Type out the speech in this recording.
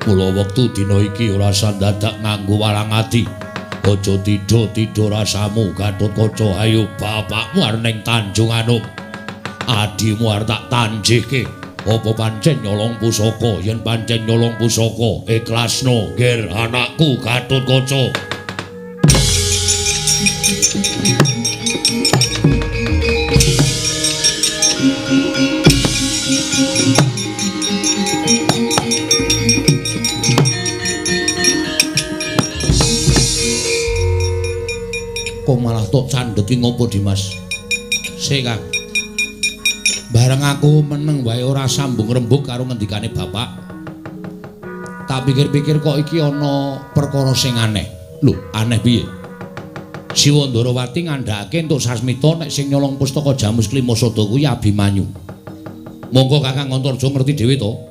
Mula wektu dina iki ora usah dadak nganggo walang ati. Aja tidha-tidha rasamu Gathotkaca, ayo bapakmu arep ning Tanjung Anom. Adimu arep tak tanjihke. Apa pancen nyolong pusaka? Yen pancen nyolong pusaka, ikhlasno ngger anakku Gathotkaca. Kok malah tok candhet ki ngopo, Dimas? Sik, Kang. Bareng aku meneng wae ora sambung rembug karo ngendikane bapak. Tak pikir-pikir kok iki ana perkara sing aneh. Lho, aneh piye? Siwa Ndarawati ngandhakake entuk sasmita nek sing nyolong pustaka Jamus Klima Sada kuwi Abimanyu. Monggo Kakang Antarja ngerti dhewe to.